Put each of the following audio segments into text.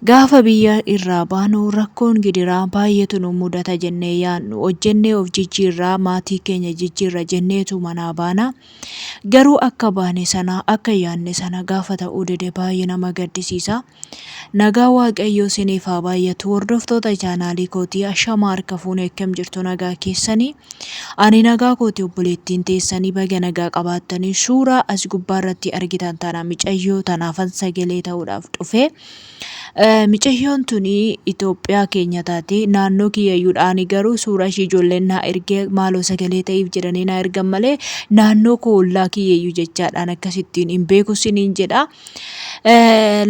Gaafa biyya irraa baanu rakkoon gidiraa baay'eetu nu mudata jennee yaadnu. Hojjennee of jijjiirraa, maatii keenya jijjiirra jenneetu manaa baana. Garuu akka baane sana, akka yaadne sana gaafa ta'uu dide baay'ee nama gaddisiisa. Nagaa Waaqayyoo siniif haa baay'atu. Hordoftoota chaanaalii kootii ashamaa harka fuune, akkam jirtu, nagaa keessanii? Ani nagaa kooti, obboleettiin teessanii. Baga nagaa qabaattanii. Suuraa as gubbaa irratti argitan tana, micayyoo tanaafan sagalee ta'uudhaaf dhufe. Micayyoon tuni Itoophiyaa keenya taate, naannoo kiyyayyuudhaani. Garuu suuraa ishii ijoolleen naa ergee, maaloo sagalee ta'iif jedhanii naa ergan malee naannoo koo ollaa kiyyayyuu jechaadhaan akkasittiin hin beeku siniin jedha.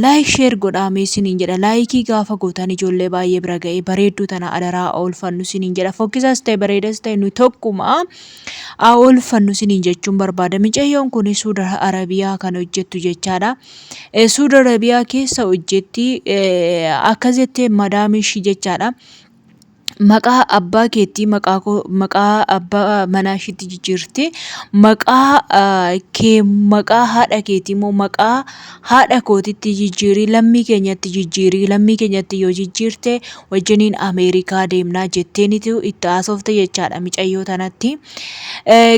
Like, share godhaamee siniin jedha. Likeii gaafa gootan ijoollee baay'ee bira ga'ee bareedduu tana adaraa oolfannu siniin jedha. Fokkisaas ta'e bareedas ta'e nu tokkuma haa oolfannu siniin jechuun barbaada. Micayyoon kun Suuda Arabiyaa kan hojjettu jechaadha. Suuda Arabiyaa keessa hojjetti akkas jettee madaamii ishii jechaadha. Maqaa abbaa keetti maqaa koo, maqaa abbaa manaa ishiitti jijjiirti. Maqaa kee, maqaa haadha keetii immoo maqaa haadha kootitti jijjiirii, lammii keenyatti jijjiirii, lammii keenyatti yoo jijjiirte wajjiniin Ameerikaa deemnaa jetteenitu itti haasofte jechaadha micayyoo tanatti.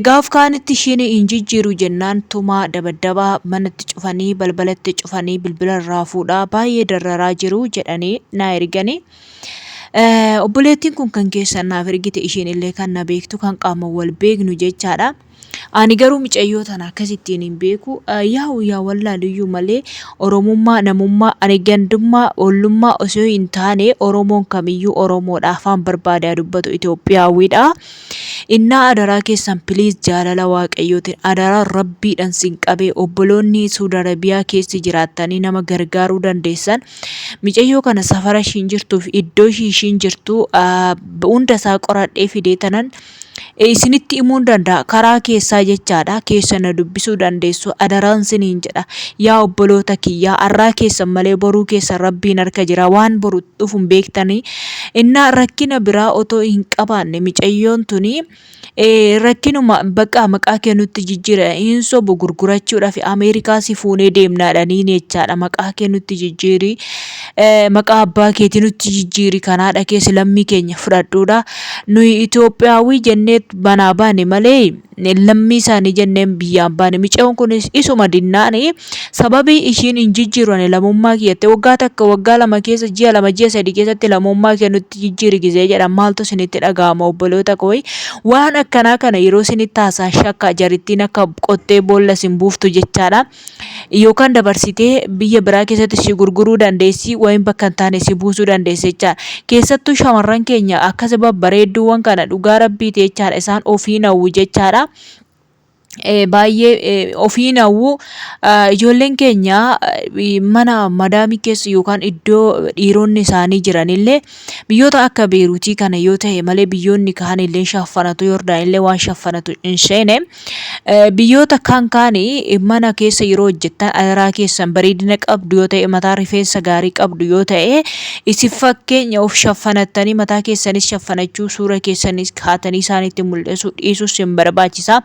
Gaaf kaanitti ishiin hin jijjiiru jennaan tumaa, dabaddabaa, manatti cufanii, balbalatti cufanii, bilbila irraa fuudhaa baay'ee darraraa jiru jedhanii naa erganii. Obboleettiin kun kan keessan naaf ergite, ishiin illee kan na beektu, kan qaama wal beeknu jechaadha. Ani garuu micayyoo tana akkasittiin hin beeku. Yaa'u yaa wallaaluyyuu malee Oromummaa, namummaa, ani gandummaa, ollummaa osoo hin taane Oromoon kamiyyuu Oromoodha. Afaan barbaadaa dubbatu Itoophiyaawwiidha. Innaa adaraa keessan, please, jaalala Waaqayyootiin, adaraa Rabbiidhaan sin qabee, obboloonni Suudi Arabiyaa keessa jiraattanii nama gargaaruu dandeessan micayyoo kana safara ishiin jirtuu fi iddoo ishiin jirtu hunda isaa qoradhee fidee tanan isinitti himuun danda'a karaa keessaa jechaadha. Keessa na dubbisuu dandeessu. Adaraan siniin jedha, yaa obboloota kiyyaa, arraa keessan malee boruu keessan Rabbiin harka jira. Waan boru dhufu hin beektanii. Innaa rakkina biraa otoo hin qabaanne micayyoon tuni rakkinuma bakka maqaa kee nutti jijjiira, hin sobu, gurgurachuudhaaf Ameerikaa si fuunee deemnaadhanii jechaadha. Maqaa kee nutti jijjiiri, maqaa abbaa keetii nutti jijjiiri, kanaadha keessa lammii keenya fudhadhuudha. Nuyi Itoophiyaawii jennee manaa baane malee lammii isaanii jenneen biyyaan baane. Micayoon kunis isuma dinnaani sababii ishiin hin jijjiiru ani lammummaa kiyyatti waggaa 1, waggaa 2 keessa, ji'a 2, ji'a 3 keessatti lammummaa kee nutti jijjiiri gizee jedhan maaltu isinitti dhaga'ama, obboloota koo? Waan akkanaa kana yeroo isinitti haasaa shakka, jarittiin akka qottee boolla isin buuftu jechaadha. Yookaan dabarsitee biyya biraa keessatti si gurguruu dandeessi, wayin bakka hin taane si buusuu dandeessi jechaadha. Keessattuu shamarran keenya akkas babbareedduuwwan kana, dhugaa Rabbiiti jechaadha, isaan ofiin hawwu jechaadha. Baay'ee ofiin hawwu. Ijoolleen keenya mana madaamii keessa yookaan iddoo dhiironni isaanii jiranillee biyyoota akka Beeruutii kana yoo ta'e malee biyyoonni kaan illee shaffanatu, Yordaan illee waan shaffanatu hin seene. Biyyoota kaan kaanii mana keessa yeroo hojjettan adaraa keessan, bareedina qabdu yoo ta'e, mataa rifeensa gaarii qabdu yoo ta'e, isin fakkeenya of shaffanattanii mataa keessanis shaffanachuu, suura keessanis kaatanii isaanitti mul'isuu dhiisuus hin barbaachisa.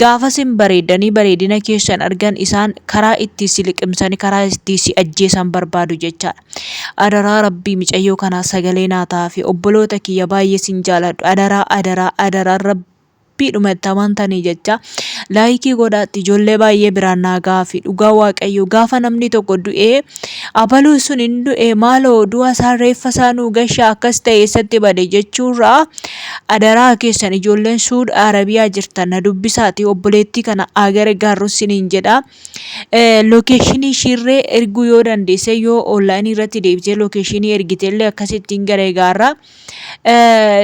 Gaafa isin bareeddanii bareedina keessan argan isaan karaa itti si liqimsanii karaa itti si ajjeesan barbaadu jechaadha. Adaraa Rabbii, micayyoo kanaa sagalee naa ta'aafi. Obboloota kiyya, baay'ee sin jaaladhu. Adaraa, adaraa, adaraa Rabbiidhuma itti amantanii jecha likeii godhaatti ijoollee baay'ee biraan naa ga'aafi. Dhugaa Waaqayyo, gaafa namni tokko du'ee, abaluu sun hin du'e, maaloo du'a isaa, reeffa isaa nuu gashaa, akkas ta'e, eessatti bade jechuurraa, adaraa keessan, ijoolleen Suud Arabiyaa jirtan na dubbisaati obboleettii kana haa gargaarru siniin jedha. Locationii ishiirree erguu yoo dandeesse, yoo onlineii irratti deebitee locationii ergitellee akkasittiin gargaarra.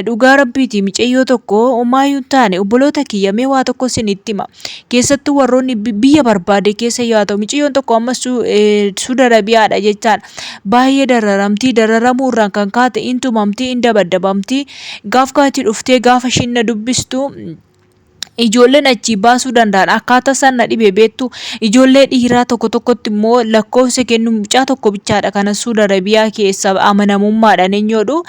Dhugaa Rabbiiti, micayyoo tokko homaayyuu hin taane. Obboloota kiyya, mee waa tokko isinitti hima. Keessattuu warroonni biyya barbaade keessa yoo ta'u, micayyoon tokko amma Suudi Arabiyaadha jechaadha. Baay'ee dararamtii, dararamuu irraan kan kaate in tumamtii, in dabaddabamtii. Gaaf kaati dhuftee gaafa ishiin na dubbistu, Ijoolleen achii baasuu danda'an akkaataa isaan na dhibe beektu. Ijoollee dhiiraa tokko tokkotti immoo lakkoofsa kennu. Mucaa tokko bichaadha kana Suud Arabiyaa keessa amanamummaadhaan eenyuudhu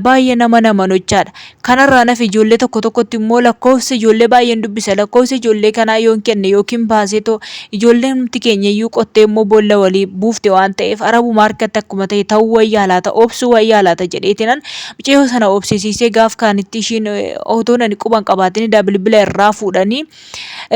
baay'ee nama namanochaadha. Kanarraa naaf ijoollee tokko tokkotti immoo lakkoofsa ijoollee baay'een dubbisa. Lakkoofsa ijoollee kanaa yoon kenne yookiin baasee too ijoolleen nuti keenya iyyuu qottee immoo boolla walii buufte waan ta'eef, arabuma harkatti akkuma ta'e ta'uu wayyaa laata, obsuu wayyaa laata jedheetinan mucayyoo sana obsisiisee, gaaf kaanitti ishiin otoo nani quban qabaatin edaa bilbila irraa fuudhanii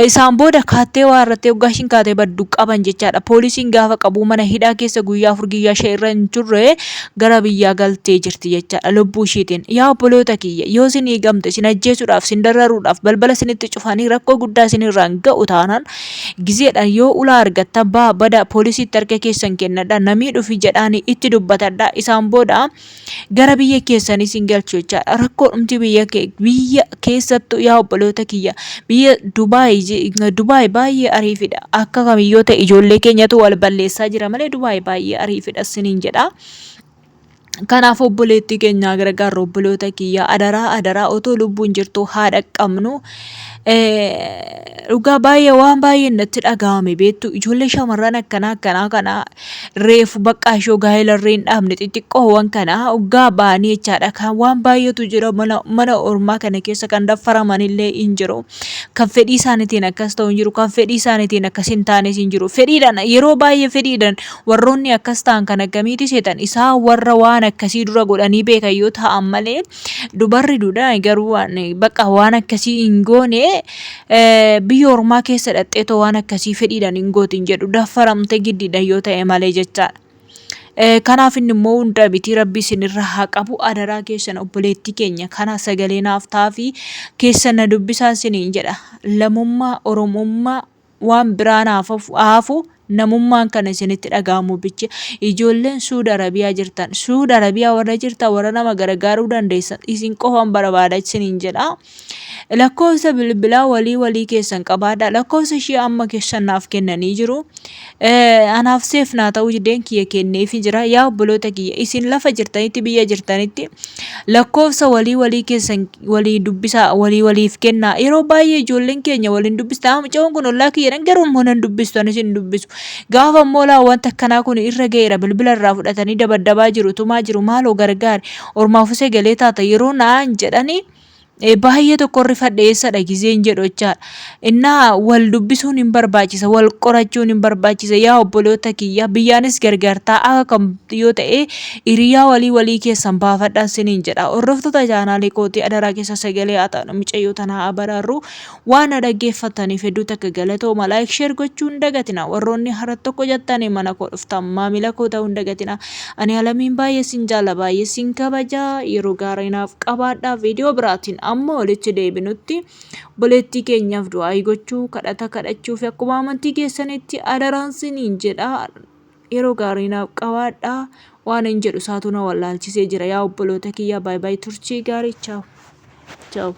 isaan booda kaattee waa irratti hoggaa ishiin kaatee baddu qaban jechaadha. Poolisiin gaafa qabu mana hidhaa keessa guyyaa 4 guyyaa 5 irra hin turre, gara biyyaa galtee jirti jechaadha lubbuu ishiitiin. Yaa obboloota kiyya, yoo isin eegamte isin ajjeesuudhaaf, isin dararuudhaaf, balbala isinitti cufanii rakkoo guddaa isin irraan ga'u taanaan, gizeedhaan yoo ulaa argattan baa bada, poolisiitti harka keessan kennadha, namii dhufi jedhaanii itti dubbatadha. Isaan booda gara biyya keessanii isin galchu jechaadha. Rakkoo dhumti biyya biyya keessattuu, yaa obboloota kiyya, biyya Dubaay Dubaay baay'ee ariifidha. Akka kamiyyoo ta'e ijoollee keenyatu wal balleessaa jira malee Dubaay baay'ee ariifidha isiniin jedha. Kanaaf obboleettii keenyaa gargaarru, obboloota kiyya, adaraa adaraa, otoo lubbuun jirtu haa dhaqqabnu. Dhugaa baay'ee waan baay'ee natti dhaga'ame beektu. Ijoollee shamarran akkanaa akkanaa kana reefu bakka ishoo gaa'ela irra hin dhaabne xixiqqoowwan kana hoggaa ba'anii jechaadha. Kan waan baay'eetu jira, mana ormaa kana keessa kan daffaraman illee hin jiru. Kan fedhii isaaniitiin akkas ta'u hin jiru. Kan fedhii isaaniitiin akkas hin taanes hin jiru. Fedhiidhaan, yeroo baay'ee fedhiidhaan warroonni akkas ta'an kan akkamiiti seetan isaa warra waan akkasii dura godhanii beekan yoo ta'an malee, dubarri duudhaa garuu waan bakka waan akkasii hin goone, biyya ormaa keessa dhaqxeetoo waan akkasii fedhiidhaan hin gootin jedhu, daffaramte giddiidhaan yoo ta'e malee jechaadha. Kanaaf inni immoo hunda miti, rabbi isinirra haa qabu. Adaraa keessan, obboleettii keenya kana sagalee naaf ta'aafi, keessa na dubbisaa isiniin jedha. Lamummaa, oromummaa, waan biraa naaf hafu, namummaan kana isinitti dhaga'amu bicha. Ijoolleen Suud Arabiyaa jirtan, Suud Arabiyaa warra jirtan, warra nama gargaaruu dandeessan, isin qofan barbaada isiniin jedha. Lakkoofsa bilbilaa walii walii keessan qabaadha. Lakkoofsa ishee amma keessan naaf kennanii jiru. Anaaf seef naa ta'uu dideen kiyya kenneefi jira. Yaa obboloota kiyya, isin lafa jirtanitti, biyya jirtanitti lakkoofsa walii walii keessan walii dubbisaa, walii waliif kennaa. Yeroo baay'ee ijoolleen keenya waliin dubbista. Ah, mucaan kun ollaa kiyya, garuu immoo nan dubbistu, anis hin dubbisu. Gaafa immoo laa wanta akkanaa kun irra ga'eera, bilbila irraa fudhatanii dabaddabaa jiru, tumaa jiru, maaloo gargaari, ormaaf sagalee taata yeroo na'an jedhanii baay'ee tokko rifadhe, eessadha gizeen jedhu jechaadha. Innaa wal dubbisuun hin barbaachisa, wal qorachuun hin barbaachisa. Yaa obboloota kiyya, biyyaanis gargaartaa akka kam yoo ta'e hiriyaa walii walii keessan baafadhaan siniin jedha. Hordoftoota chaanaalii kootii, adaraa keessa sagalee haa ta'an mucayyoo tanaa haa baraarru. Waan na dhaggeeffataniif hedduu takka galatooma. Like, share gochuu hin dagatina. Warroonni hara tokko jettanii mana koo dhuftan maamila koo ta'uu hin dagatina. Ani Alamiin baay'ee sin jaala, baay'ee sin kabaja. Yeroo gaarii naaf qabaadha. Viidiyoo biraatiin amma walitti deebinutti obboleettii keenyaaf du'aayii gochuu, kadhata kadhachuu fi akkuma amantii keessanitti adaraan siniin jedha. Yeroo gaarii naaf qabaadha. Waan hin jedhu isaatu na wallaalchisee jira. Yaa obboloota kiyya, baay'ee baay'ee turtii gaarii. Chaaw. Chaaw.